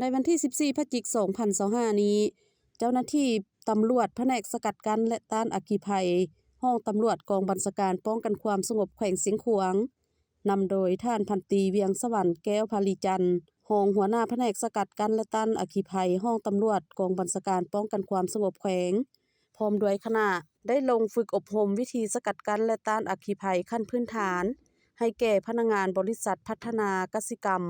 ໃນວັນທີສິບສີ່ ພະຈິກ ສອງພັນຊາວຫ້ານີ້, ເຈົ້າໜ້າທີ່ຕຳຫຼວດພະແນກສະກັດກັ້ນ ແລະ ຕ້ານອັກຄີໄພ ຫ້ອງຕຳຫຼວດກອງບັນຊາການປ້ອງກັນຄວາມສະຫງົບແຂວງຊຽງຂວາງ ນຳໂດຍທ່ານພັນຕີ ວຽງສະຫວັນ ແກ້ວພາລີຈັນ ຮອງຫົວໜ້າພະແນກສະກັດກັ້ນ ແລະ ຕ້ານອັກຄີໄພ ຫ້ອງຕຳຫຼວດກອງບັນຊາການປ້ອງກັນຄວາມສະຫງົບແຂວງ ພ້ອມດ້ວຍຄະນະ ໄດ້ລົງຝຶກອົບຮົມວິທີສະກັດກັ້ນ ແລະ ຕ້ານອັກຄີໄພຂັ້ນພື້ນຖານ ໃຫ້ແກ່ພະນັກງານບໍລິສັດພັດທະນາກະສິກຳ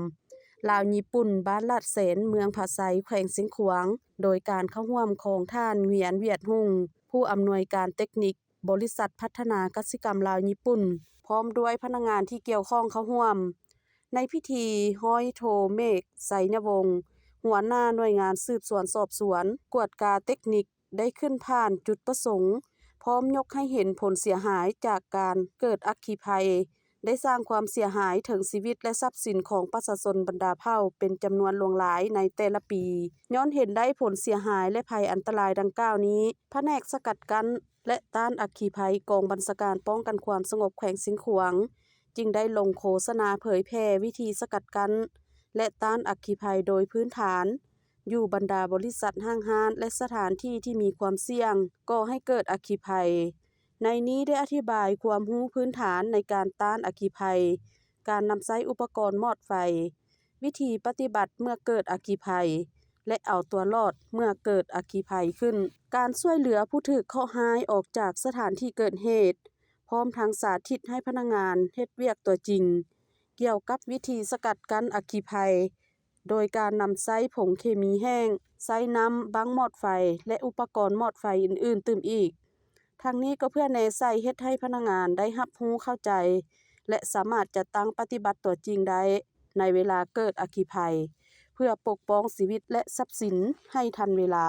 ລາວຍີ່ປຸ່ນ ບ້ານລາດແສນ ເມືອງຜາໄຊ ແຂວງຊຽງຂວາງ ໂດຍການເຂົ້າຮ່ວມຂອງທ່ານ ຫວຽນ ຫວຽດຮຸ່ງ ຜູ້ອຳນວຍການເຕັກນິກບໍລິສັດພັດທະນາກະສິກຳລາວຍີ່ປຸ່ນ ພ້ອມດ້ວຍພະນັກງານທີ່ກ່ຽວຂ້ອງເຂົ້າຮ່ວມ. ໃນພິທີ, ຮ້ອຍໂທ ເມກ ໄຊຍະວົງ ຫົວໜ້າໜ່ວຍງານສືບສວນສອບສວນ ກວດກາເຕັກນິກ ໄດ້ຂຶ້ນຜ່ານຈຸດປະສົງ ພ້ອມຍົກໃຫ້ເຫັນຜົນເສຍຫາຍຈາກການເກີດອັກຄີໄພ ໄດ້ສ້າງຄວາມເສຍຫາຍເຖິງຊີວິດ ແລະ ຊັບສິນຂອງປະຊາຊົນບັນດາເຜົ່າເປັນຈຳນວນຫຼວງຫຼາຍໃນແຕ່ລະປີ. ຍ້ອນເຫັນໄດ້ຜົນເສຍຫາຍ ແລະ ໄພອັນຕະລາຍດັ່ງກ່າວນີ້, ພະແນກສະກັດກັ້ນ ແລະ ຕ້ານອັກຄີໄພ ກອງບັນຊາການປ້ອງກັນຄວາມສະຫງົບແຂວງຊຽງຂວາງ ຈຶ່ງໄດ້ລົງໂຄສະນາເຜີຍແຜ່ວິທີສະກັດກັ້ນ ແລະ ຕ້ານອັກຄີໄພໂດຍພື້ນຖານ ຢູ່ບັນດາບໍລິສັດ, ຫ້າງຮ້ານ ແລະ ສະຖານທີ່ທີ່ມີຄວາມສ່ຽງກໍ່ໃຫ້ເກີດອັກຄີໄພ. ໃນນີ້ໄດ້ອະທິບາຍຄວາມຮູ້ພື້ນຖານໃນການຕ້ານອັກຄີໄພ, ການນຳໃຊ້ອຸປະກອນມອດໄຟ, ວິທີປະຕິບັດເມື່ອເກີດອັກຄີໄພ ແລະ ເອົາຕົວລອດເມື່ອເກີດອັກຄີໄພຂຶ້ນ, ການຊ່ວຍເຫຼືອຜູ້ຖືກເຄາະຮ້າຍອອກຈາກສະຖານທີ່ເກີດເຫດ, ພ້ອມທັງສາທິດໃຫ້ພະນັກງານເຮັດວຽກຕົວຈິງ ກ່ຽວກັບວິທີສະກັດກັ້ນອັກຄີໄພ ໂດຍການນຳໃຊ້ຜົງເຄມີແຫ້ງ, ໃຊ້ນ້ຳບັ້ງມອດໄຟ ແລະ ອຸປະກອນມອດໄຟອື່ນໆຕື່ມອີກ. ທັງນີ້ກໍເພື່ອແນໃສ່ເຮັດໃຫ້ພະນັກງານໄດ້ຮັບຮູ້ເຂົ້າໃຈ ແລະ ສາມາດຈັດຕັ້ງປະຕິບັດຕົວຈິງໄດ້ໃນເວລາເກີດອັກຄີໄພ ເພື່ອປົກປ້ອງຊີວິດ ແລະ ຊັບສິນໃຫ້ທັນເວລາ.